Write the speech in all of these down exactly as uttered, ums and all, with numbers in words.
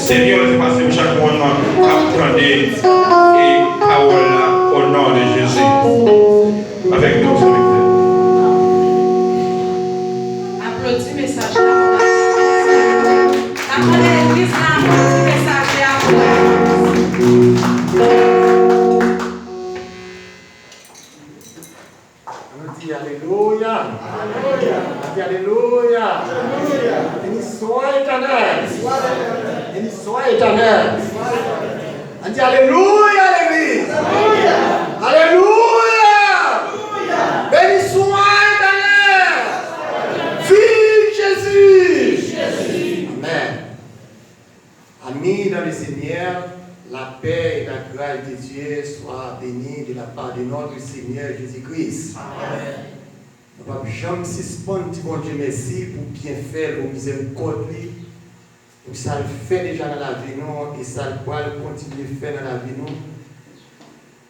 Senyè, se pase m chak moun k ap tande e pawòl la, o non de Jezi. Avèk nou, sèvitè. Aplodi mesaj la pou n ap. N ap mande legliz la aplodi mesaj la pou n ap. Ann di alelouya. Ann di alelouya. Beni swa Etènèl. Beni swa Etènèl. Ann di alelouya, legliz. Alelouya. Beni swa Etènèl. Viv Jezi. Amèn. Amis dans le Seigneur, la paix et la grâce de Dieu soient bénies de la part de notre Seigneur Jésus-Christ. Amen. Nou p ap janm sispann di Bondye mèsi pou byenfè l, pou mizèrikòd li, pou sa l fè deja nan lavi nou e sa l pral kontinye fè nan lavi nou,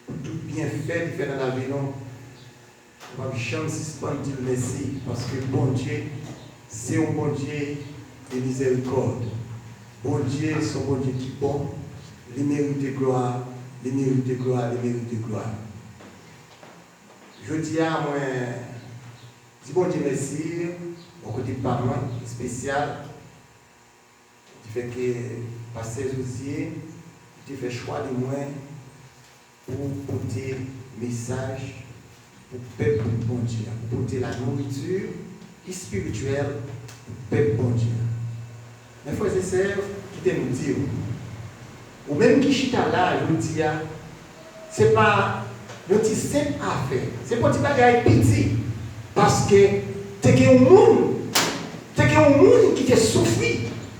pou tout byenfè li fè nan lavi nou. Nou p ap janm sispann di l mèsi, paske Bondye se yon Bondye de mizèrikòd. Bondye se yon Bondye ki bon, li merite glwa, li merite glwa, li merite glwa. Jodi a, mwen di Bondye mèsi, bò kote pa mwen, espesyal. Ki fè ke pastè Josué te fè chwa de mwen pou pote mesaj pou pèp Bondye a, pou pote la nourriture spirituelle pou pèp Bondye a. Men frè e sè, kite m di w, ou menm ki chita la jodi a, se pa yon ti senp afè, se pa yon ti bagay piti, paske te gen yon moun, te gen yon moun ki te soufri,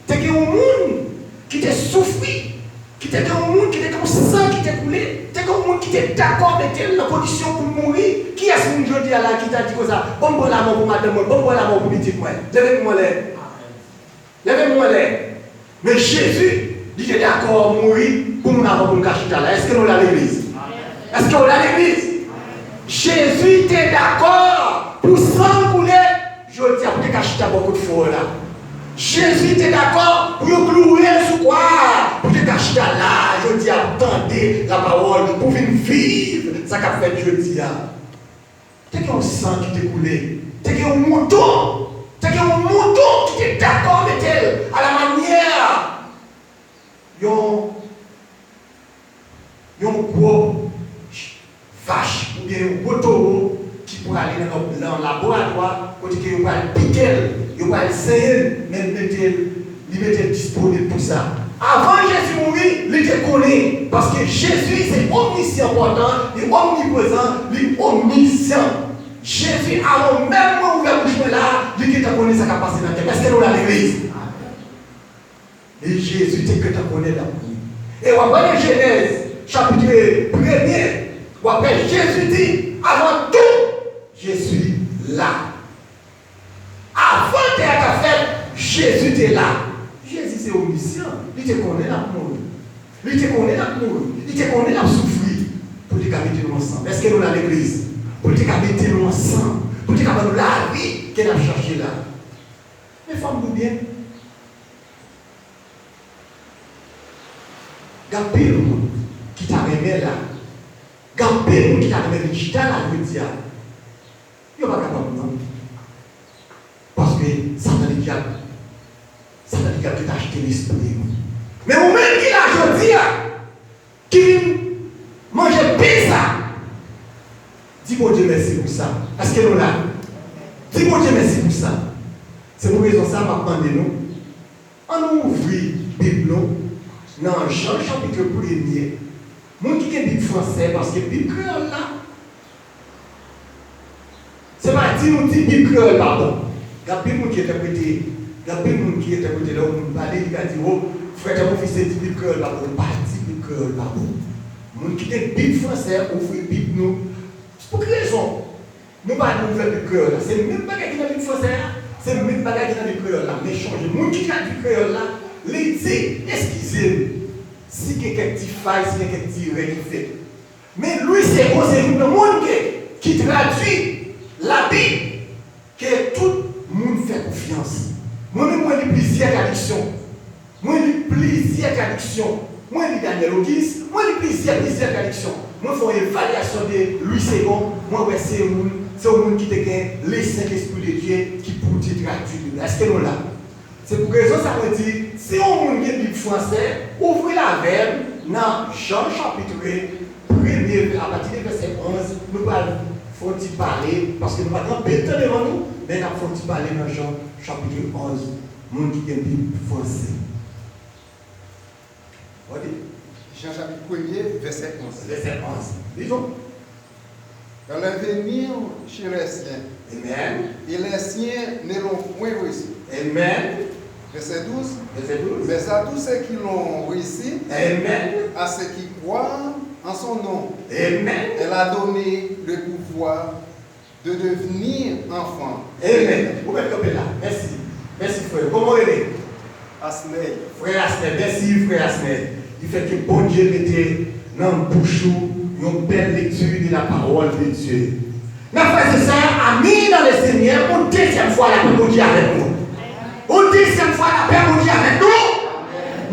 te gen yon moun ki te soufri, ki te gen yon moun ki te gen yon san ki te koule, te gen yon moun ki te dakò mete l nan kondisyon pou l mouri. Kiyès moun jodi a la ki ta di konsa, "Ban m pran lamò pou madanm mwen, ban m pran lamò pou pitit mwen"? Leve men w anlè. Leve men w anlè. Men Jezi, li te dakò mouri pou nou avan pou nou ka chita la. Èske nou la, legliz? Èske w la, legliz? Jezi te dakò pou san l koule jodi a pou te ka chita bò kote fou la. Jezi te dakò pou yo kloure l sou kwa a pou te ka chita la jodi a pou tande lapawòl, pou vin viv sa k ap fèt jodi a. Te gen yon san ki te koule. Te gen yon mouton. Te gen yon mouton ki te dakò mete l alamanyè yon, yon gwo vach oubyen yon gwo towo ki prale nan, nan laboratwa kote ke yo pral pike l, yo pral senyen l, men l mete l, li mete l disponib pou sa. Avan Jezi mouri, li te konnen, paske Jezi se omnisyanpòtan, li omniprezan, li omnisyan. Jezi, avan menm mwen ouvè bouch mwen la, li gentan konnen sa k ap pase nan tèt. Èske nou la, legliz? E Jezi te gentan konnen l ap mouri. E w ap wè nan Jenèz, chapit premye, w ap wè Jezi di, "Avant tout, je suis là." Avan tè a ta fèt, Jezi te la. Jezi se omnisyan. Li te konnen l ap mouri. Li te konnen l ap mouri. Li te konnen l ap soufri. Pou li te ka mete nou ansanm. Èske nou la, legliz? Pou li te ka mete nou ansanm. Pou li te ka ban nou lavi ke n ap chache la. Men fò m di w byen, gen anpil moun ki ta renmen la. Gen anpil moun ki ta renmen vin chita la jodi a. Yo pa kapab non. Paske Satan Ledyab, Satan Ledyab te achte lespri yo. Men ou menm ki la jodi a, ki vin manje pen sa, di Bondye mèsi pou sa. Èske nou la? Di Bondye mèsi pou sa. Se pou rezon sa m ap mande nou, ann nou ouvri Bib nou nan Jan chapit premye. Moun ki gen Bib fransè, paske Bib kreyòl la, se pa di nou di Bib kreyòl pa bon. Gen anpil moun ki entèprete, gen anpil moun ki entèprete lè yon moun pale, li ka di, "O, frè Tèmofis te di Bib kreyòl pa bon." Pa di Bib kreyòl pa bon. Moun ki gen Bib fransè, ouvri Bib nou. Pou ki rezon? Nou pa dwe ouvè Bib kreyòl la. Se menm bagay ki nan Bib fransè a, se menm bagay ki nan Bib kreyòl la. Men chonje, moun ki tradui kreyòl la, li di, eskize m si gen kèk ti fay, si gen kèk ti erè ki fèt. Men Louis Segond se youn nan moun ke, ki tradui Labib ke tout moun fè konfyans. Mwen menm, mwen li plizyè tradiksyon. Mwen li plizyè Plizyè tradiksyon. Mwen li Daniel Auguste, mwen li plizyè, plizyè tradiksyon. Mwen fè yon evalyasyon de Louis Segond, mwen wè se yon moun, se yon moun ki te gen le Saint-Esprit de Dieu ki pou te tradui Bib la. Èske nou la? Se pou rezon sa mwen di, si yon moun gen Bib fransè, ouvri l avè m nan Jan chapit premye, apati de vèsè onz, nou pral fè yon ti pale, paske nou pa gen anpil tan devan nou, men n ap fè yon ti pale nan Jan chapit onz, moun ki gen Bib fransè. Gade. Jan chapit premye, vèsè onz. Vèsè onz. Li di, dans l'avenir chez les siens. Amen. Et les siens ne l'ont point reçu. Amen. Verset douze. Verset douze. Mais à tous ceux qui l'ont reçu, Amen. À ceux qui croient en son nom, Amen. Elle a donné le pouvoir de devenir enfant. Amen. Ou mèt kanpe la. Mèsi. Mèsi, frè. Kòman w rele? Asney. Frè Asney. Mèsi, frè Asney. Li fè ke Bondye mete nan bouch ou yon bèl lekti de la parole de Dieu. Mes frères et sœurs, amis dans le Seigneur, yon dezyèm fwa, lapè Bondye avèk nou. Yon dezyèm fwa, lapè Bondye avèk nou.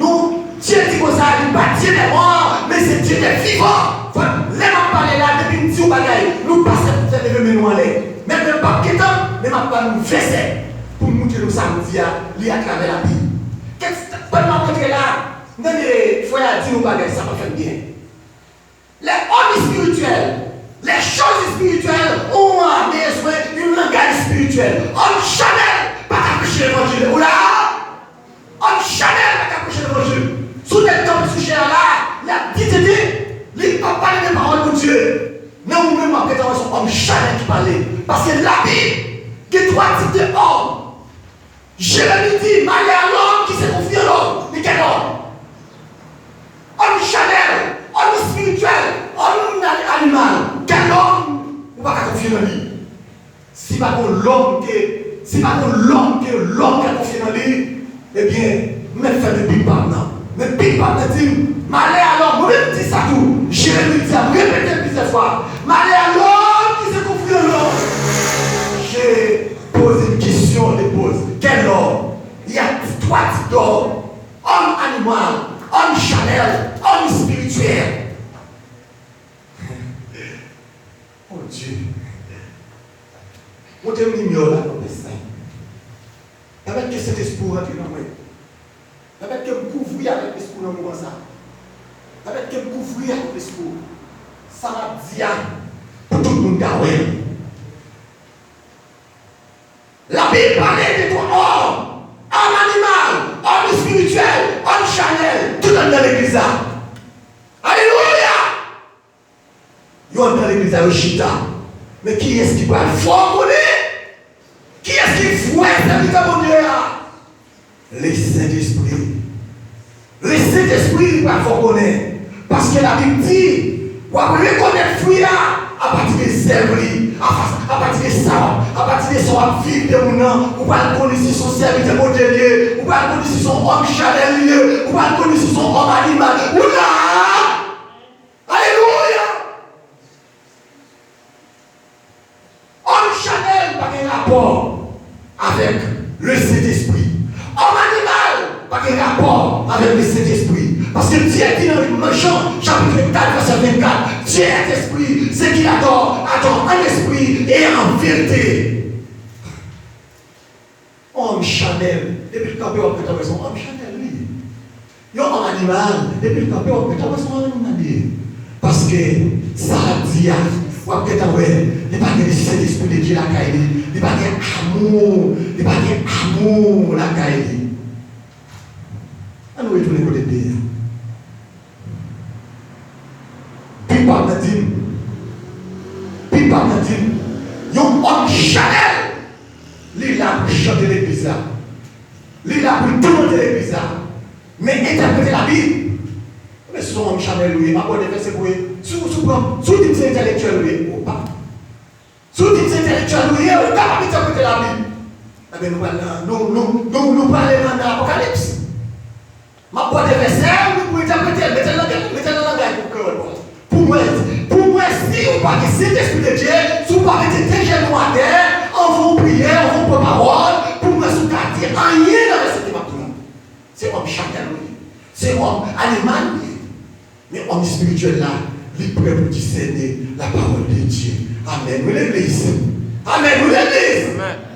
Nou, Dye di konsa, li pa Dye dè mò, men se Dye dè vivan. Fòk lè m ap pale la, depi m di yon bagay, nou pa sèl fè leve men nou anlè. Menm lè m p ap gentan, men m ap ba nou vèsè pou m moutre nou sa m di a, li atravè Labib. Kèk, pandan m ap montre la, m tande frè a di yon bagay, sa pa fè m byen. Les hommes spirituels, les choses spirituelles, ou a bezwen yon langaj espirityèl. Òm chanèl pa ka preche levanjil. Ou la? Òm chanèl pa ka preche levanjil. Si w nèk kanpe sou chè a la, l ap di tete, li p ap pale de pawòl Bondye. Men ou menm w ap gentan wè se yon òm chanèl ki pale. Paske Labib gen twa tip de òm. Jeremi di, malè a lòm ki se konfyan lòm. Men kèl òm? Òm chanèl, òm espirityèl, òm animal. Kèl òm ou pa ka konfye nan li? Si pa gen lòm ke, si pa gen lòm ke lòm ka konfye nan li, ebyen, m mèt fè de Bib pa m nan. Men Bib pa m nan di m, malè a lòm, mwen menm m di sa tou. Jeremi di sa, m repete l plizyè fwa. Malè a lòm ki se konfyan lòm. Je pose une question, je pose. Quel homme? Il y a trois types d'hommes. Homme animal, homme charnel, homme spirituel. Oh Dieu. Montre m limyè w la, Papa Sen. Pèmèt ke Sentespri w rantre nan mwen. Pèmèt ke m kouvri avèk Lespri w nan moman sa. Pèmèt ke m kouvri avèk Lespri w. Sa m ap di a, pou tout moun ka wè l. Labib pale de twa òm, òm animal, òm espirityèl, òm chanèl, tout anndan legliz la. Alelouya! Yo anndan legliz la, yo chita. Men kiyès ki pral fè w konnen? Kiyès ki vrè sèvitè Bondye a? Le Sentespri. Le Sentespri li pral fè w konnen. Paske Labib di, w ap rekonèt fwi a apati de zèv li, apas-, apati de sa, apati de sa w ap viv de moun nan, ou pral konnen si se yon sèvitè Bondye li ye, ou pral konnen si se yon òm chanèl li ye, ou pral konnen si se yon òm animal. Ou la! Alelouya! Òm chanèl pa gen rapò avèk le Sentespri. Òm animal pa gen rapò avèk le Sentespri. Paske Dye di nan Jan chapit kat vèsè vennkat, Dieu est esprit, ceux qui l'adorent adorent en esprit et en vérité. Yon òm chanèl, depi l kanpe, w ap gentan wè se yon òm chanèl li ye. Yon òm animal, depi l kanpe, w ap gentan wè se yon òm animal li ye. Paske sa l ap di a, w ap gentan wè, li pa gen Sentespri de Dye lakay li, li pa gen amou, li pa gen amou lakay li. Ann nou retounen kote n te ye a. Bib pa m nan di m. Bib pa m nan di m. Yon òm chanèl, li la pou chante legliz la. Li la pou toumante legliz la. Men entèprete Labib. Men si se yon òm chanèl ou ye, m ap ba w de vèsè pou li. Si w, si w pran, si w di m se entèlektyèl ou ye, opa. Si w di m se entèlektyèl ou ye, ou kapab entèprete Labib. Enben, nou pral nan, nou, nou, nou, nou prale nan, nan Apokalips. M ap ba w de vèsè, ou pou entèprete l, mete l nan, mete l nan langay pou kreyòl, bon. Pou mwen, pou mwen, si ou pa gen Sentespri de Dye, si ou pa mete de jenou atè, anvan w priye, anvan w pran pawòl, pou mwen, si w ka di anyen nan vèsè ke m ap di w la. Se òm chanèl ou ye. Se òm animal li ye. Men òm espirityèl la, li prè pou disène la parole de Dieu. Amèn. Wi, legliz. Amèn. Wi, legliz. Amèn.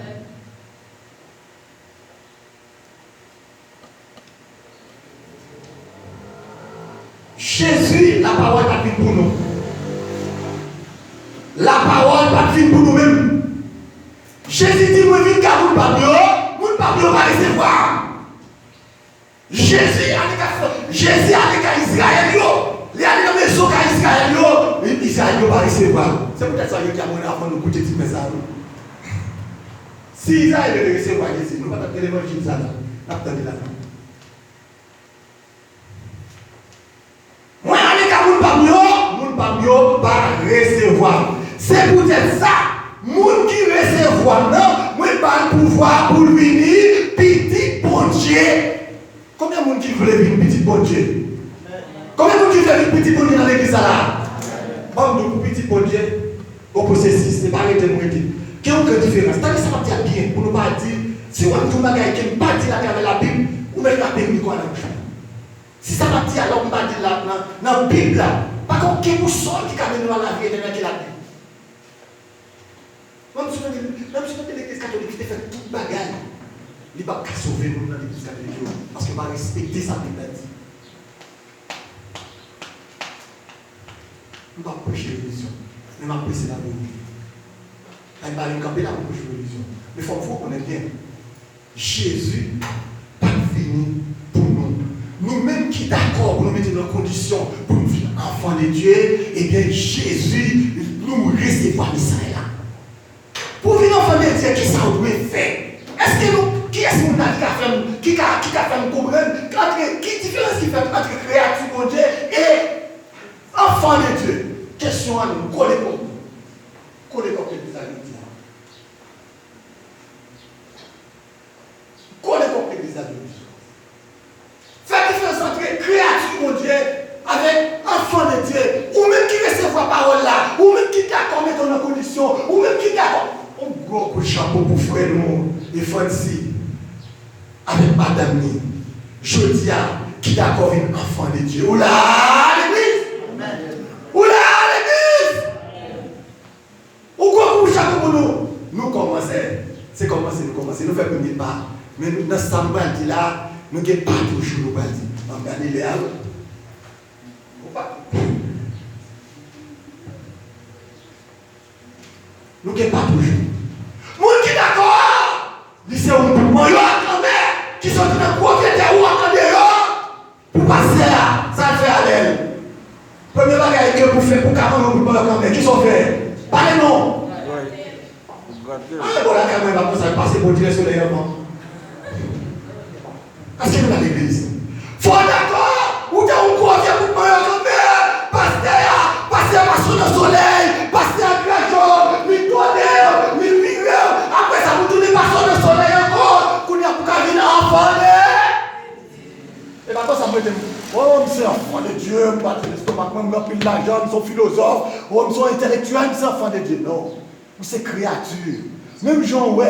Jezi, lapawòl pa t vin pou nou. Lapawòl pa t vin pou nou menm. Jezi di, mwen vin ka moun pa m yo, moun pa m yo pa resevwa. Jezi ale ka, Jezi ale ka Izrayèl yo, li ale nan mezon ka Izrayèl yo, Izrayèl yo pa resevwa. Se poutèt sa yo di a mwen avan nou koute ti pwen sa yo. Si Izrayèl yo te resevwa Jezi, nou pa t ap gen levanjil sa la, n ap tande la. Mwen ale ka moun pa m yo, moun pa m yo pa resevwa m. Se poutèt sa, moun ki resevwa m nan, mwen ba l pouvwa pou l vini pitit Bondye. Konbyen moun ki vle vin pitit Bondye? Konbyen moun ki vle vin pitit Bondye nan legliz sa la? Ban m di w, pou pitit Bondye, gon pwosesis, se pa rete nou rete. Gen yon gran diferans. Tande sa m ap di a byen, pou nou pa di, si w ap di yon bagay ke m pa di l atravè Labib, ou mèt rape m mikwo a nan bouch mwen. Si sa m ap di a la, ou m pa di l la nan, nan Bib la, pa gen okenn bousòl ki ka mennen w a lavi etènèl ki Labib. Menm si w tande, menm si w tande legliz katolik ki te fè tout bagay, li p ap ka sove moun nan legliz katolik yo, paske yo pa respekte sa Bib la di. M p ap preche revizyon, men m ap preche laverite. Ay, m pa vin kanpe la pou preche revizyon, men fò m fè w konnen byen. Jezi pa t vini pou nou. Nou menm ki dakò pou nou mete nou nan kondisyon pou nou vin enfant de Dieu, ebyen, Jezi, nou resevwa mesaj la. Pou vin enfant de Dieu, kisa w dwe fè? Èske nou, kiyès moun la ki ka fè m, ki ka, ki ka fè m konprann antre, ki diferans ki fèt antre kreyati Bondye e enfant de Dieu? Kesyon an nou, kole kò w. Kole kò w, legliz la jodi a. Kole kò w, legliz la jodi a. Fè diferans antre kreyati Bondye avèk enfant de Dieu. Ou menm ki resevwa pawòl la, ou menm ki dakò mete w nan kondisyon, ou menm ki dakò. Yon gwo kout chapo pou frè nou, Efransi, avèk madanm li, jodi a, ki dakò vin enfant de Dieu. Ou la, legliz? Ou la, legliz? Yon gwo kout chapo pou nou. Nou kòmanse. Se kòmanse nou kòmanse. Nou fè premye pa. Men nou, nan sa m pral di la, nou gen pa toujou nou pral di. Ann gade lè a wi. Opa. Nou gen pa toujou. Moun ki dakò, li se yon bout manyòk anmè ki soti nan gwo vye tè ou an andeyò. Pou pastè a, sa l fè avè l? Premye bagay ke pou fè, pou ka manje yon bout manyòk anmè, kisa w fè? Pale non. Ay, bon, lakay mwen, pa konsa, pase bò dirèk solèy an, non. Èske nou nan legliz? Fò w dakò, ou te yon gwo vye bout manyòk anmè, pastè a, pastè a pase w nan solèy, pastè a kraze w, li tounen w, li vire w, apre sa, pou tounen pase w nan solèy ankò, kounye a pou ka vin anfòme. E pa konsa m rete m, o, m se enfant de Dieu, m pa di lestomak mwen, m gen anpil lajan, m se yon filozòf, o, m se yon entèlektyèl, m se enfant de Dieu. Non. Ou se kreyati. Menm jan w wè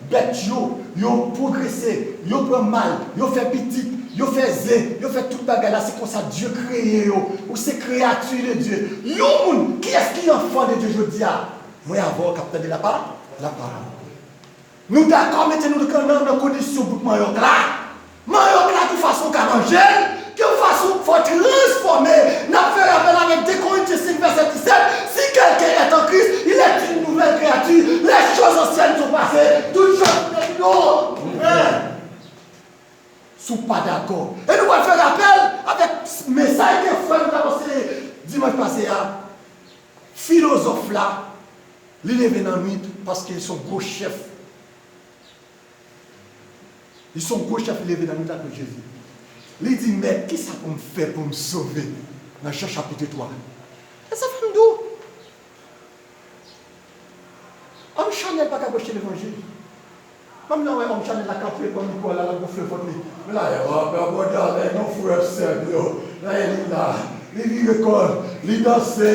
bèt yo, yo pwogrese, yo pran mal, yo fè pitit, yo fè ze, yo fè tout bagay la, se konsa Dye kreye yo. Ou se kreyati de Dye. Yon moun, kiyès ki enfant de Dieu jodi a? Mwen avè w k ap tande lapa-, lapawòl. Nou dakò mete nou nan, nan kondisyon bout manyòk la? Manyòk la, ki fason w ka manje l, ki fason fò w transfòme. N ap fè rapèl avèk de Korentyen senk vèsè disèt, si quelqu'un est en Christ, il est une nouvelle créature. Les choses anciennes sont passées, toutes choses deviennent nouvelles. Si w pa dakò. E nou pral fè rapèl avèk mesaj ke frè nou t ap anseye dimanch pase a. Filozòf la, li leve nan nwit paske l se yon gwo chèf. Li se yon gwo chèf, li leve nan nwit apre Jezi. Li di, Mèt, kisa pou m fè pou m sove? Nan Jan chapit twa. E sa fè m di w, òm chanèl pa ka preche levanjil. Menm lè w wè òm chanèl la kanpe pran mikwo a la, l ap gonfle vant li. Men la, e, w ap abòde avèk nou, frè, sè m yo. La, e li la, li vire kò l, li danse.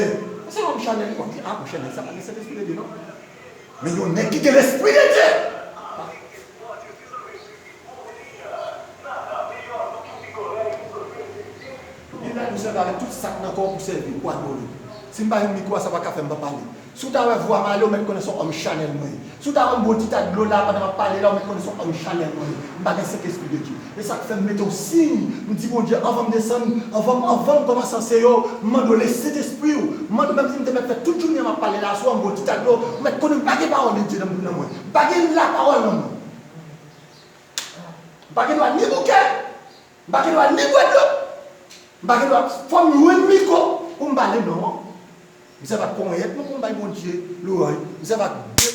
Se òm chanèl, li, w ap di, a, òm chanèl, sa pa gen Sentespri de Dye, non. Men yon nèg ki gen Lespri de Dye. Si m pa jwenn mikwo a, sa pa ka fè m pa pale. Si w ta wè vwa m ale, ou mèt konnen se yon òm chanèl mwen ye. Si w ta wè m bwè yon ti tak dlo la pandan m ap pale la, ou mèt konnen se yon òm chanèl mwen ye. M pa gen Sentespri de Dye. E sa k fè m mete yon siy, m di Bondye, anvan m desann, anvan m, anvan m kòmanse anseye w, m mande w le Sentespri w. M mande w, menm si m te mèt fè tout jounen an m ap pale la, si w wè m bwè yon ti tak dlo, ou mèt konnen m pa gen pawòl de Dye nan, nan mwen. M pa gen lapawòl nan mwen. M pa gen dwa ni bouke. M pa gen dwa ni bwè dlo. M pa gen dwa, fò m jwenn mikwo pou m pale non. M sèvi ak ponyèt mwen pou m bay Bondye lwanj. M sèvi ak de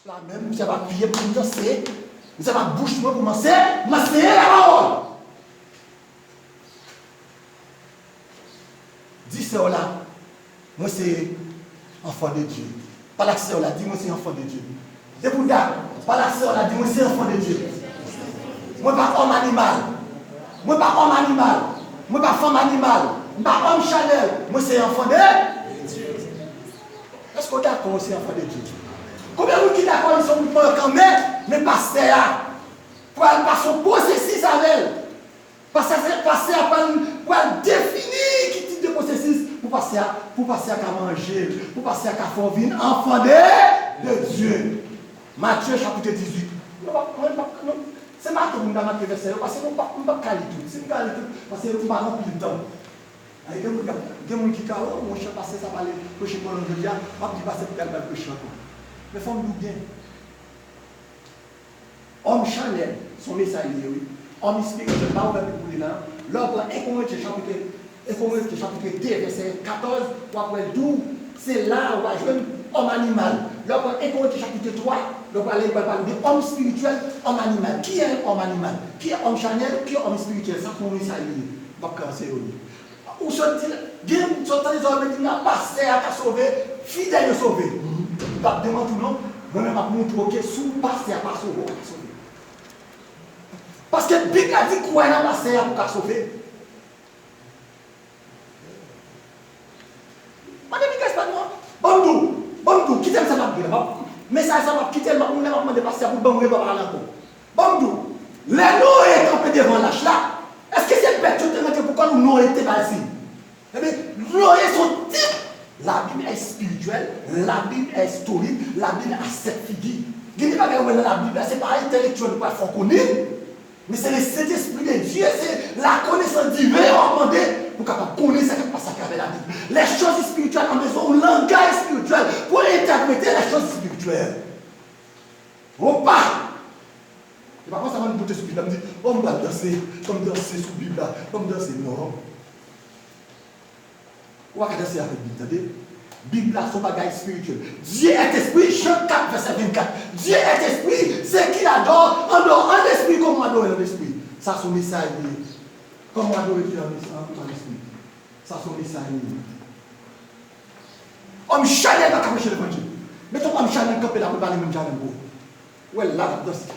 la men m, m sèvi ak pye m pou m danse. M sèvi ak bouch mwen pou m anse-, m anseye lapawòl. Di sè w la, mwen se enfant de Dieu. Pale ak sè w la, di, mwen se enfant de Dieu. Depi w dakò, pale ak sè w la, di, mwen se enfant de Dieu. Mwen pa òm animal. Mwen pa òm animal. Mwen pa fanm animal. M pa òm chanèl. Mwen se enfant de Dieu. Èske w dakò ou se enfant de Dieu? Konbyen moun ki dakò li se yon bout mankan, men, men pastè a pral pase yon pwosesis avè l? Pastè, pastè a pral, pral defini ki tip de pwosesis pou pastè a, pou pastè a ka manje l, pou pastè a ka fè w vin enfant de, de Dieu. Matye chapit dizuit. Nou pa, mwen pa, nou, se make pou m ta make vèsè yo, paske nou pa, m p ap ka li tout. Si m ka li tout, paske m pa ranpli l tan. Ay, gen moun k ap, gen moun ki ka, o, monchè, pastè sa pale, preche pou nou jodi a, m ap di pastè pou l al preche ankò. Men fò m di w byen. Òm chanèl, se yon mesaj li ye, wi. Òm espirityèl, m pa ouvè Bib pou li la. Lè w pran en Korentyen chapit, en Korentyen chapit de, vèsè katòz, w ap wè l di w, se la a w a jwenn òm animal. Lè w pran en Korentyen chapit twa, lè w prale, l pral pale de òm espirityèl, òm animal. Kiyès òm animal? Kiyès òm chanèl? Kiyès òm espirityèl? Sa se yon mesaj li ye. M p ap ka anseye w li. Ou sot di, gen moun sot tande sa, ou di, nan pastè a ka sove, fidèl yo sove. M p ap demanti w non, mwen menm m ap montre w ke si w pastè a pa sove, ou pa ka sove. Paske Bib la di kwè nan pastè a pou w ka sove. Mande Bib la, non. Ban m di w, ban m di w, kite m sa m ap di la. M ap, mesaj sa m ap kite l, m ap, m ap mande pastè a pou l ban m repa pa la ankò. Ban m di w, lè Noye kanpe devan lach la, èske se bèt yo te rantre pou kò l ou Noye te ba l siy? Ebyen, Noye se yon tip. La Bible est spirituelle, la Bible est historique, la Bible a sèt figi. Gen de bagay ou wè nan la Bib la, se pa entèlektyèl ou pral fè w konnen l, men se le Saint-Esprit de Dieu, se la connaissance divine w ap mande pou w kapab konnen sa k ap pase atravè la Bib. Les choses spirituelles, an bezwen yon langaj espirityèl pou entèprete les choses spirituelles. Opa! E pa konsa mwen pote sou Bib la, m di, o, m pral danse, ban m danse sou Bib la, ban m danse, non. Ou pa ka danse avèk Bib, tande. Bib la se yon bagay espirityèl. Dieu est esprit, Jan kat vèsè vennkat. Dieu est esprit, ceux qui l'adorent adorent en esprit comme on adore en esprit. Sa se yon mesaj li ye. Comme on adore Dieu en, en, en esprit. Sa se yon mesaj li ye. Òm chanèl pa ka preche levanjil. Mete yon òm chanèl kanpe la pou l pale menm jan avè m pou ou. Ou wè l la l ap danse.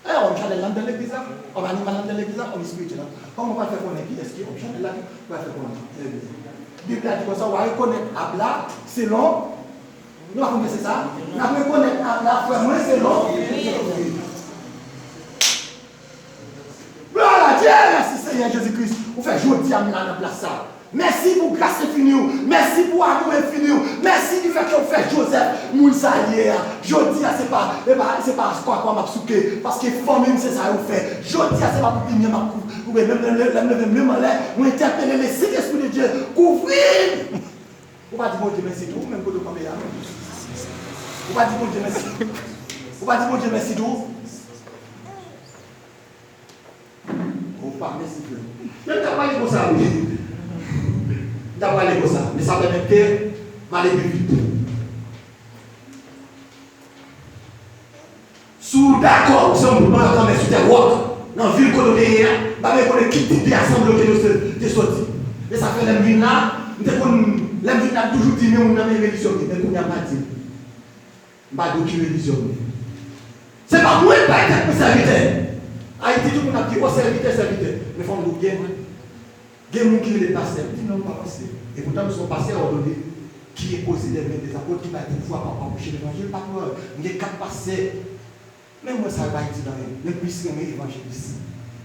E òm chanèl la anndan legliz la, òm animal la anndan legliz la, òm espirityèl la. Kòman w pral fè konnen kiyès ki òm chanèl la, ou pral fè konnen. Trè byen. Bib la di konsa, w a rekonèt ab la selon, nou pa konn vèsè sa? N ap rekonèt ab la, frè mwen, selon. Glwa a Dye! Mèsi, Senyè Jezi Kris. Ou fè jodi a m la nan plas sa. Mèsi pou gras enfini w. Mèsi pou amou enfini w. Mèsi difèt ke w fè Jozèf moun sa l ye a. Jodi a, se pa, se pa, se pa kwakwa m ap souke, paske fanmi m se sa yo fè. Jodi a, se pa pou pimye m ap kou-, koupe. Menm lè, lè, lè m leve men m anlè, mwen entèpele le Sentespri de Dye. Kouvri m! Ou pa di Bondye mèsi tou, menm kote w kanpe a, non? Ou pa di Bondye mèsi. Ou pa di Bondye mèsi tou. Opa, mèsi, frè. Men m t ap pale konsa, wi. M t ap pale konsa, men sa pèmèt ke m ale pi vit. Si w dakò, ou se yon bout mankan, men sou tè wòk, nan vil kote w te ye a, m pa menm konnen ki tip de asanble ke nou te, te soti. E sa fè lè m vin la, m te konn, lè m vin la, m toujou di, men moun nan men relijyon m ye, men kounye a m pa di. M pa di w ki relijyon m ye. Se pa mwen k bay tèt mwen sèvitè. Ayiti, tout moun ap di, o, sèvitè, sèvitè. Men fò m di w byen, mwen. Gen moun ki rele pastè. M di, non, m pa pastè. E poutan, m se yon pastè òdone ki enpoze lè men dèzapot, ki bay pouvwa pa, pa preche levanjil, pa pou m gen kat pastè. Men mwen, sa yo pa itil anyen. Men plis renmen evanjelis.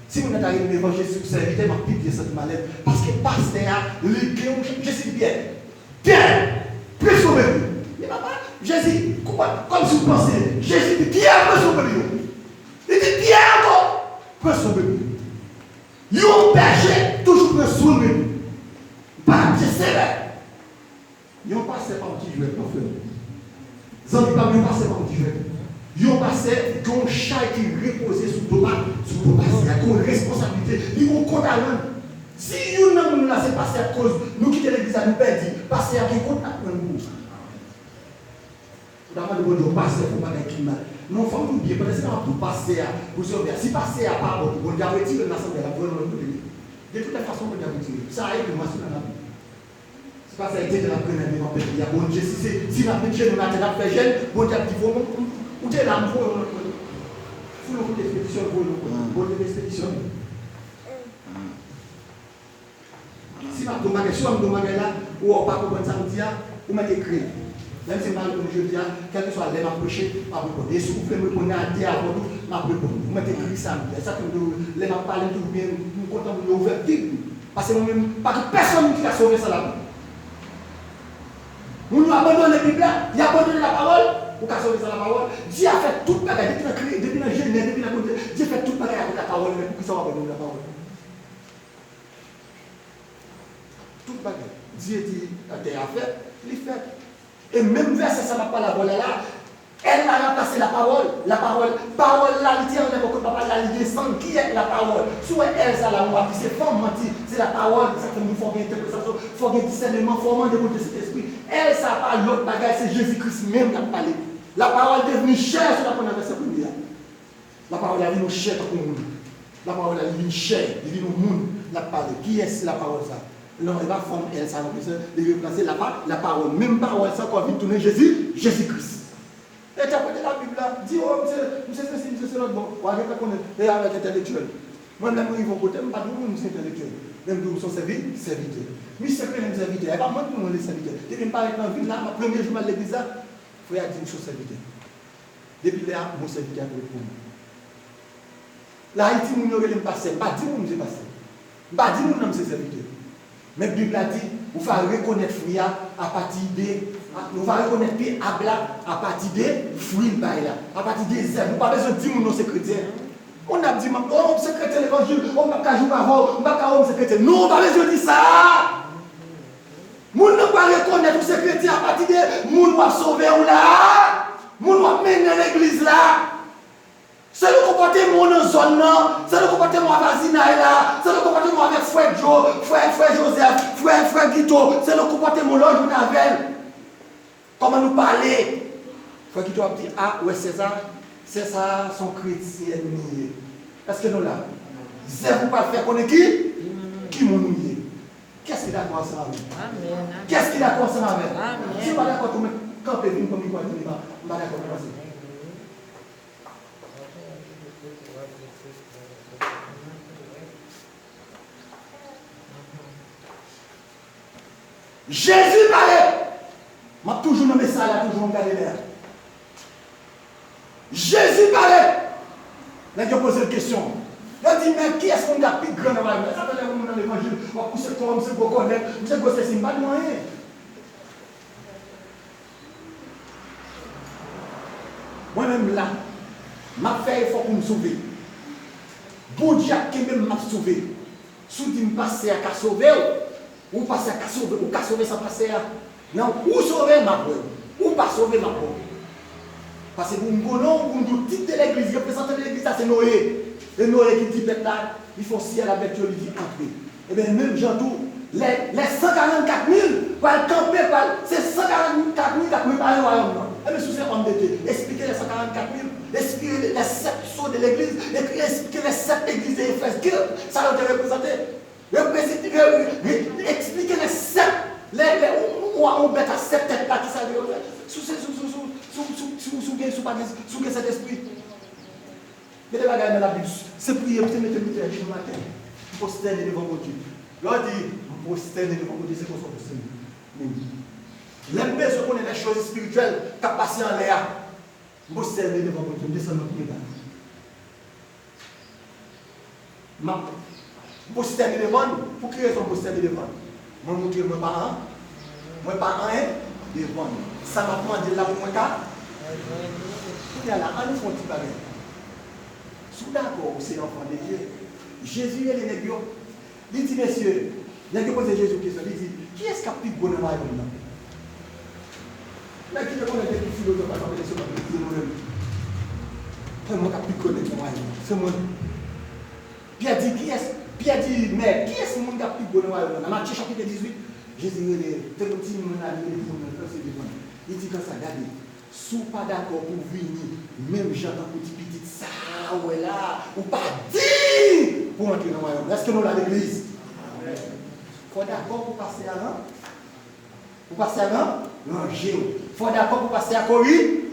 Si moun nan ta rele m evanjelis ou sèvitè, m ap pi byen santi m alèz. Paske pastè a, li gen yon, je suis bien. Pyè, pran swen bebe. Li pa pa, Jezi, kòm si w panse, Jezi di, Pyè, pran swen bebe yo. Li di, Pyè ankò, pran swen bebe. Yon bèje toujou pran swen bebe. Pa byen sevè. Yon pastè pa yon ti jwèt, non, frè m. Zanmi pa m, yon pastè pa yon ti jwèt. Yon pastè gen yon chay ki repoze sou do pa, sou do pastè a, gen yon responsablite, li gen yon kont a rann. Si youn nan moun la se pastè a k koz nou kite legliz la, nou pèdi, pastè a gen kont l ap rann pou ou. Ou ta mande Bondye yon pastè fè yon bagay ki mal. Non, fò m di w byen, pandan se tan w ap di w pastè a, pou sèvi a, si pastè a pa bon pou Bondye ap retire l nan asanble a, l ap voye l yon lòt kote. De tout lè fason, Bondye ap retire l. Sa a ekri, m asire nan Labib. Se pa sa, e te l ap grennen devan pèp li a. Bondye, si se, si n ap met jenou n atè, n ap fè jèn, Bondye ap di, "Vo, ou te la, m voye w lòt kote." Foule yon kout ekspedisyon, voye l yon kote. Bondye te ekspedisyon. Si m ap di w bagay, si w ap di w bagay la, ou wè w pa konprann sa m di a, ou mèt ekri l. Menm si m pa reponn jodi a, kèlkeswa lè m ap preche, m ap reponn. E si w vle m reponn a de a tou, m ap reponn. Ou mèt ekri sa m di a. E sa k fè m di w, lè m ap pale, m toujou byen, m kontan pou yo ouvè Bib. Paske mwen menm, pa gen pèsonn ki ka sove san Labib. Moun yo abandone Bib la, y abandone lapawòl, ou ka sove san lapawòl. Dye a fè tout bagay, depi nan kre-, depi nan Jenèz, depi nan Bondye, Dye fè tout bagay avèk lapawòl, men poukisa w abandone lapawòl? Tout bagay. Dye di tè a fèt, li fèt. E menm vèsè sa m ap pale avè w la la, L la ranplase lapawòl. Lapawòl, pawòl la, li te anlè bò kot papa l la, li desann. Kiyès lapawòl? Si w wè L sa la, w ap di se fanm, manti, se lapawòl. Se sa k fè m di w fò w gen entèpretasyon, fò w gen disèneman, fò w mande Bondye Sentespri. L sa pa lòt bagay, se Jezi Kris menm k ap pale. Lapawòl devni chè, si w ta pran nan vèsè premye a. Lapawòl la vin yon chè tankou moun. Lapawòl la, li vin chè, li vin yon moun, l ap pale. Kiyès se lapawòl sa? Non, e pa fanm L sa non plis, li ranplase lapa-, lapawòl. Menm pawòl sa ankò vin tounen Jezi, Jezi Kris. Entèprete Labib la, di, "O, misye, misye sesi, misye se lòt bò." W a gentan konnen, e avèk entèlektyèl. Mwen, lè m rive yon kote, m pa di w, "Misye entèlektyèl." Men m di w, "M se yon sèvi-, sèvitè." Misye rele m sèvitè. E pa mwen ki rele sèvitè. Depi m parèt nan vil la, m ap premye jou m al legliz la, frè a di m, "M se yon sèvitè." Depi lè a, mo sèvitè a tou ret pou mwen. La, Ayiti, moun yo rele m pastè. M pa di moun m se pastè. M pa di moun nan m se sèvitè. Men Bib la di, ou va rekonèt fwi a apati de, ou va rekonèt pye ab la apati de fwi l bay la, apati de zèb. Ou pa bezwen di moun nan w se kretyen. Moun ap di m, "O, m se kretyen levanjil, o, m p ap ka joure avè w, m p ap ka, o, m se kretyen." Non, ou pa bezwen di sa. Moun nan va rekonèt ou se kretyen apati de moun w ap sove w la, moun w ap mennen legliz la. Selon konpòteman w nan zòn nan, selon konpòteman w nan vwazinay la, selon konpòteman w avèk frè Djo, frè, frè Jozèf, frè, frè Gito, selon konpòteman w lè w jwenn avè l. Kòman nou pale? Frè Gito ap di, "A, ou wè sè sa, sè sa a se yon kretyen li ye." Èske nou la? Zèv ou pral fè konnen ki, ki moun ou ye. Kiyès ki dakò ansanm avè m? Kiyès ki dakò ansanm avè m? Si w pa dakò, tou mèt kanpe, vin pran mikwo a, di, "M pa, m pa dakò, m pase." Jezi parèt! M ap toujou nan mesaj la, toujou m gade lè a. Jezi parèt! Nèg yo poze l kesyon. Yo di, "Men kiyès moun k ap pi gran nan wayòm nan?" Sa fè lè yon moun nan levanjil, w ap pouse kò w, "M se gwo kònèt, m se gwo sesi," m pa di w anyen. Mwen menm la, m ap fè efò pou m sove. Bondye ap kenbe m, m ap sove. Si w di m pastè a ka sove w, ou pastè a ka sove, ou ka sove san pastè a. Nan ou sove, m ap wè w. Ou pa sove, m ap wè w. Paske pou m konnen w, pou m di w tit de legliz, reprezantan de legliz la se Noye. E Noye ki di pèp la, li fè yon siyèl avèk yo, li di, "Antre." Ebyen, menm jan tou, lè, lè san karannkat mil pral kanpe, pral, se san karannkat mil k ap repare wayòm nan. Ebyen, si w se òm de Dye, eksplike lè san karannkat mil, eksplike lè sèt so de legliz, e eksplike lè sèt legliz de Efèz, ki sa yo te reprezante. Reprezante, re-, re-, eksplike lè sèt, lè, lè ou, ou, ou, ou bèt a sèt tèt la, ki sa yo te reprezante. Si w se, si w, si w, si w, si w, si w, si w gen, si w pa gen, si w gen Sentespri. Mete bagay nan Labib. Se priye, se mete priye jou maten. M pwostène devan Bondye. Lè w di, "M pwostène devan Bondye," se konsa w pwostène. Men, lè m bezwen konnen lè choz espirityèl k ap pase anlè a, m pwostène devan Bondye, m desann nan pi ba. M ap, m pwostène devan l. Pou ki rezon m pwostène devan l? Mwen montre mwen pa an, Mwen pa anyen devan l. Sa m ap mande l la pou mwen ka. Kounye a la, ann nou fè yon ti bagay. Si w dakò ou se anfan de Dye, Jezi rele nèg yo. Li di, mesye, nèg yo poze Jezi yon kesyon. Li di, kiyès k ap pi gwo nan wayòm nan? Nèg ki te konnen depi filozòf la, sa vle di se mwen, li di, mwen menm. Se mwen k ap pi gwo nèg nan wayòm nan. Se mwen. Pyè di, kiyès, Pyè di, men, kiyès moun k ap pi gwo nan wayòm nan? Nan Matye chapit dizuit, Jezi rele, te gen yon timoun la, li rele timoun nan, li kanpe devan l. Li di konsa, gade, si w pa dakò pou w vini, menm jan tankou ti pitit sa a w wè la a, ou pa diy pou w antre nan wayòm nan. Èske nou la, legliz? Fò w dakò pou pastè a ran-, pou pastè a ran-, ranje w. Fò w dakò pou pastè a kori-,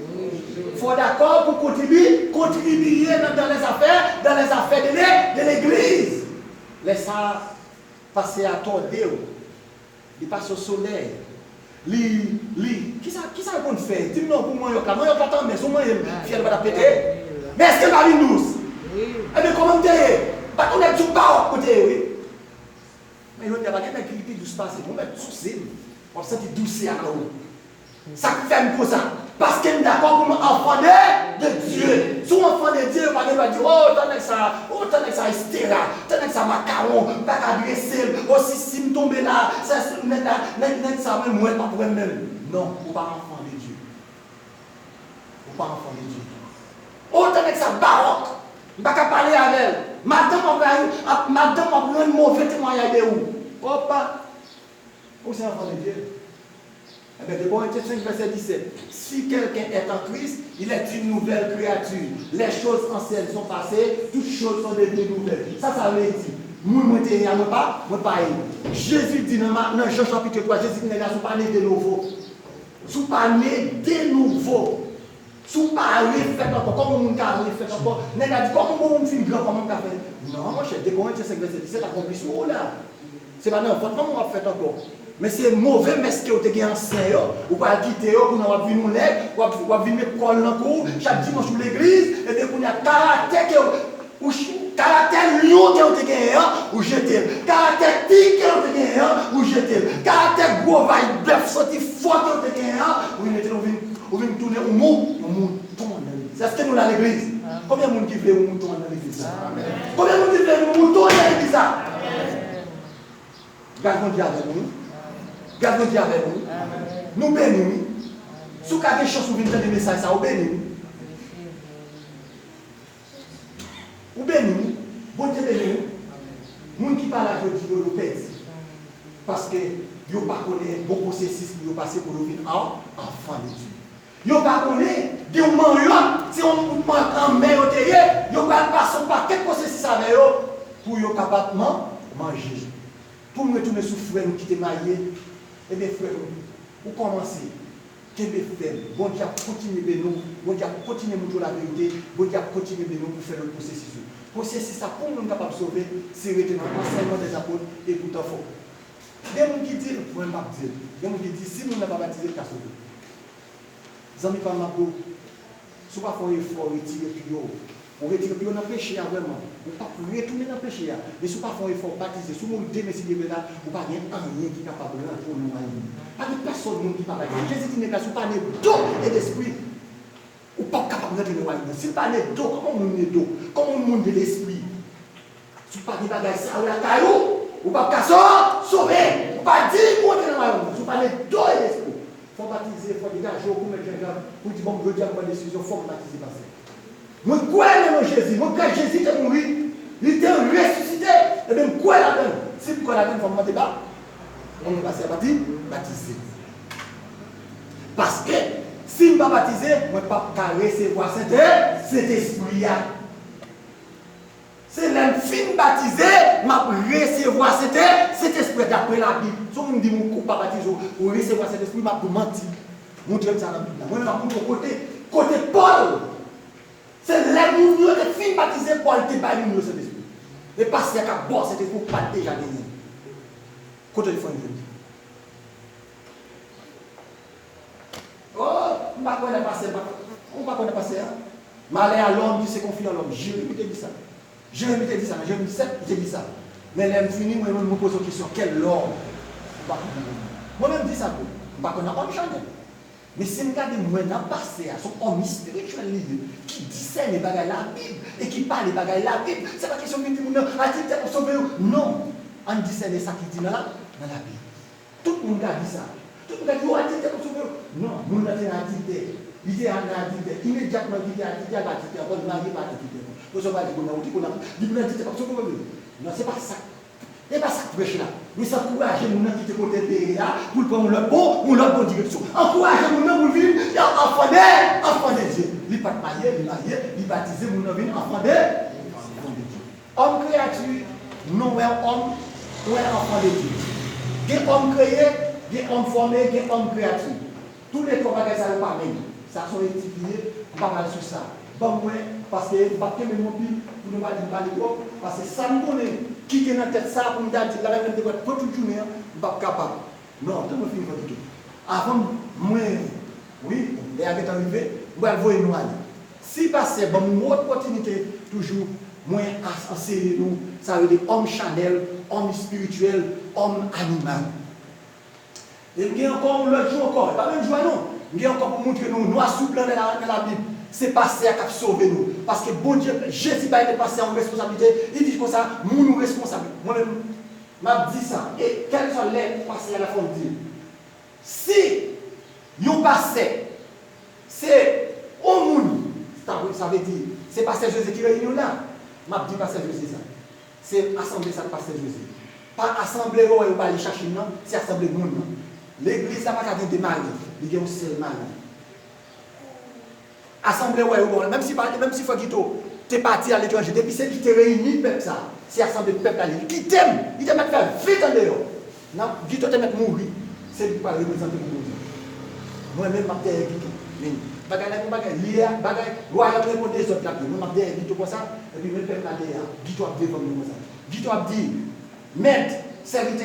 fò w dakò pou kontribi-, kontribiye nan, dans les affaires, dans les affaires de l'é-, de l'église. Lè sa a, pastè a tòde w. Li pase w solèy. Li, li, kisa, kisa l konn fè? Di m non pou manyòk la. Manyòk la tanmen, si w manje l, fyèl pa t ap pete. Men èske l pa vin dous? Ebyen, kòman m te ye? M pa t yon nèg sou bawòk kote ye, wi. Men jodi a, pa gen nèg ki pi dous pase m. Ou mèt souse m. W ap santi dousè a nan ou. Sa k fè m konsa? Paske m dakò pou m anfan de, de Dye. Si w anfan de Dye, yo pa gen dwa di, o, tan nèg sa, o, tan nèg sa estera, tan nèg sa makawon, m pa ka drese l, o, si, si m tonbe la, sa, nèg la, nèg, nèg sa menm, mwen, l p ap wè m menm. Non, ou pa anfan de Dye. Ou pa anfan de Dye. O, tan nèg sa bawòk, m pa ka pale avè l. Madanm w ap rayi, ap, madanm w ap rann move temwayaj de ou. Opa! Ou se anfan de Dye. Ebyen, de Korentyen senk, vèsè disèt, si quelqu'un est en Christ, il est une nouvelle créature. Les choses anciennes sont passées, toutes choses sont devenues nouvelles. Sa sa vle di? Moun mwen te ye a, mwen pa, mwen pa ye. Jezi di nan Ma-, nan Jan chapit twa, Jezi di nèg la, si w pa ne de nouvo. Si w pa ne de nouvo. Si w pa refèt ankò, kòman yon moun ka refèt ankò? Nèg la di, kòman yon moun fin gran, kòman m ka fè? Non, monchè, de Korentyen senk vèsè disèt akonpli sou ou la. Se pa nan vant manman w ap fèt ankò. Men se move mès ke w te gen ansyen yo, ou pral kite yo, kounye a w ap vin yon nèg, w ap, w ap vin met kò l nan kou w, chak dimanch ou legliz, ebyen kounye a karaktè ke w, ou ch-, karaktè lyon ke w te genyen an, ou jete l. Karaktè tig ke w te genyen an, ou jete l. Karaktè gwo vay bèf santi fò ke w te genyen an, ou vin mete l, ou vin, ou vin tounen yon mou-, yon mouton nan legliz. Èske nou la legliz? Konbyen moun ki vle yon mouton nan legliz la? Konbyen moun ki vle yon mouton nan legliz la? Gras Bondye avè nou, wi. Gras Bondye avè nou, wi. Nou beni, wi. Si w ka gen chans ou vin tande mesaj sa, ou beni, wi. Ou beni, wi. Bondye beni, wi. Moun ki pa la jodi, yo, yo pèdi. Paske yo pa konnen bon pwosesis pou yo pase pou yo vin an-, anfan de Dye. Yo pa konnen, gen yon manyòk, se yon bout manyòk anmè yo te ye, yo pral pase yon pakèt pwosesis avè yo pou yo kapab man-, manje. Pou m retounen sou frè nou ki te marye, ebyen, frè nou, ou kòmanse, kenbe fèm. Bondye ap kontinye beni w, Bondye ap kontinye montre w laverite, Bondye ap kontinye beni w pou fè lòt pwosesis yo. Pwosesis la, pou moun kapab sove, se rete nan ansèyman dèzapot, e poutan fò. Gen moun ki di l, mwen m p ap di l. Gen moun ki di, si moun nan pa batize, l ka sove. Zanmi pa m, m ap di w, si w pa fè yon efò retire pye w, ou retire pye w nan peche a vrèman, ou p ap retounen nan peche a. Men si w pa fè yon efò batize, si w mouri demen si Dye vle la, ou pa gen anyen ki kapab rantre w nan wayòm nan. Pa gen pèsonn moun ki pa batize. Jezi di nèg la, si w pa ne d'eau et d'esprit, ou p ap kapab rantre nan wayòm nan. Si l pa ne d'eau, kòman yon moun ne d'eau? Kòman yon moun gen lespri? Si w pa gen bagay sa yo lakay ou, ou p ap ka so-, sove. Ou pa diy pou w antre nan wayòm nan. Si w pa ne d'eau et d'esprit, fò w batize, fò w degaje w pou w mèt janjab, pou w di, bon, jodi a m pran desizyon, fò m batize, pastè. Mwen kwè nan non Jezi, mwen kwè Jezi te mouri, li te resisite, ebyen m kwè ladan l. Si m kwè ladan l, fò m mande ba-, fò m mande pastè a bati-, batize. Paske, si m pa batize, mwen p ap ka resevwa Sente-, Sentespri a. Se lè m fin batize, m ap resevwa Sente-, Sentespri a, daprè Labib. Si yon moun di m ou pa batize, ou resevwa Sentespri, m ap di w manti. Montre m sa nan Bib la. Mwen menm, m ap montre w kote, kote Pòl. Se lè moun yo te fin batize, Pòl te bay moun yo Sentespri. E pastè k ap ba w Sentespri, ou pa t deja genyen l. Kote l fè w jodi? Oh, m pa kwè nan pastè, m pa, ou pa kwè nan pastè a? Malheur à l'homme qui se confie à l'homme. Jeremi te di sa. Jeremi te di sa, nan Jeremi sèt, li te di sa. Men lè m fini, mwen menm, mwen poze w kesyon, quel homme? Ou pa konprann mwen. Mwen menm, di sa pou ou. M pa kwè nan òm chanèl. Men si m gade mwen nan pastè a, se yon òm espirityèl li ye, ki disène bagay Labib e ki pale bagay Labib. Se pa kesyon vin di moun nan, adiltè ap sove yo. Non. Ann disène sa ki di nan la, nan Labib. Tout moun ka di sa. Tout moun ka di, yo adiltè ap sove yo. Non, moun nan te nan adiltè. Li te nan adiltè. Imedyatman li kite adiltè, al pa adiltè ankò, li marye pa adiltè ankò. Pou sa w pa di moun nan, ou di moun nan, di moun nan adiltè ap sove yo. Non, se pa sa. E pa sa k prèch la. Men se ankouraje moun nan kite kote l te ye a, pou l pran yon lòt bon, yon lòt bon direksyon. Ankouraje moun nan pou l vin yon enfant de, enfant de Dieu. Li pa t marye, li marye, li batize, moun nan vin enfant de, enfant de Dieu. Òm kreyati, nou wè òm, wè enfant de Dieu. Gen òm kreye, gen òm fòme, gen òm kreyati. Toulètwa bagay sa yo pa menm. Sa se yon etik li ye, m pa pral sou sa. Ban mwen, paske m p ap kenbe m anpil pou nou pale, m pale twòp, paske sa m konnen ki gen nan tèt sa pou m ta di l la, menm lè m te pral pran tout jounen an, m p ap kapab. Non, tann mwen fini fè pito. Avan mwen, wi, lè a gentan rive, m pral voye nou ale. Si pastè ban m yon opòtinite, toujou, mwen as-, anseye nou, sa rele òm chanèl, òm espirityèl, òm animal. E m gen ankò yon lòt jou ankò, e pa menm jou a non. M gen ankò pou montre nou, nwa sou blan nan la, nan Labib. Se pastè a k ap sove nou. Paske Bondye, Jezi bay pastè a yon responsablite, li di konsa, moun ou responsab. Mwen menm, m ap di sa. E kèlkeswa lè pastè a la fò m di l. Si yon pastè, se yon moun, sa vle, sa vle di, se pastè Jose ki reyini yo la, m ap di pastè Jose sa. Se asanble sa k pastè Jose. Pa asanble yo wè yo ba li chachin nan, se asanble moun nan. Legliz la pa ka gen de mari, li gen yon sèl mari. Asanble wè yo bon, menm si pa, menm si Frè Guito te pati aletranje, depi se li ki te reyini pèp sa, se asanble pèp la li kite m, li te mèt fè vent an deyò. Nan, Guito te mèt mouri, se li ki pral reprezante pou Bondye. Mwen menm, m ap dèyè Guito. Men, bagay la, yon bagay, li a, bagay, wayòm nan yon dezòd l ap ye. Mwen, m ap dèyè Guito konsa, epi men pèp la dèyè a. Guito ap defann mwen konsa. Guito ap di, mèt, sèvitè,